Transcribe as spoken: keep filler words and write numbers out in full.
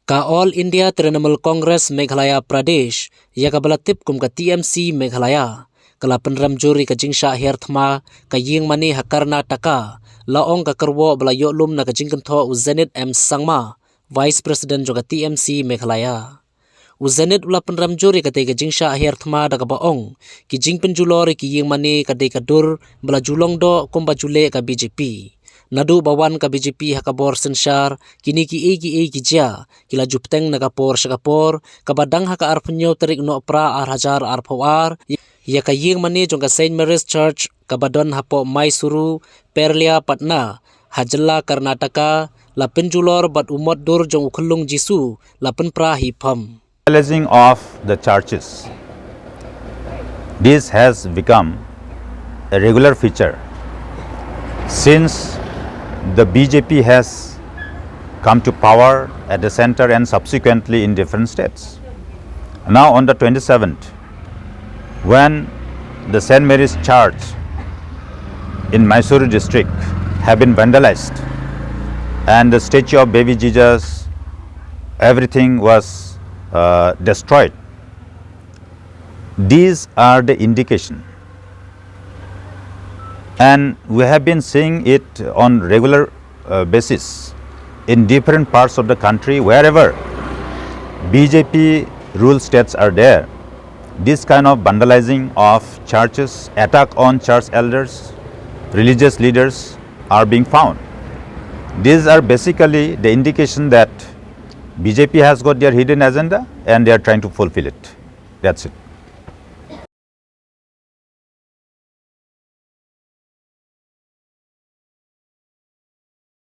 Ka All India Trinamool Congress Meghalaya Pradesh, ïa kaba la tip kum ka T M C Meghalaya, ka la pynrem jur ïa ka jingshah hiar thma ka ïing mane ha Karnataka, la ong ka kyrwoh ba la ïoh lum na ka jingkynthoh u Zenith M Sangma, Vice President jong ka T M C Meghalaya. U Zenith u la pynrem jur ïa katei ka jingshah hiar thma da kaba ong, ki jingpynjulor ïa ki ïing mane ka dei ka dur ba la ju long doh kumba ju leh ka B J P. Naduh ba wan ka B J P ha ka bor synshar, kine kiei kiei ki jia ki la ju bteng na ka por sha ka por, kaba dang ha ka arphew hynñiew tarik Nohprah ar hajar arphew ar, ïa ka ïing mane jong ka Saint Mary's Church kaba don hapoh Mysuru, Perlia Patna, ha jylla Karnataka, la pynjulor bad u mot dur jong u khyllung Jisu la pynpra hi pham. Vandalizing of the churches. This has become a regular feature since the B J P has come to power at the center and subsequently in different states. Now, on the twenty-seventh, when the Saint Mary's Church in Mysuru district have been vandalized and the statue of baby Jesus, everything was uh, destroyed. These are the indication. And we have been seeing it on regular uh, basis in different parts of the country, wherever B J P rule states are there. This kind of vandalizing of churches, attack on church elders, religious leaders are being found. These are basically the indication that B J P has got their hidden agenda and they are trying to fulfill it. That's it.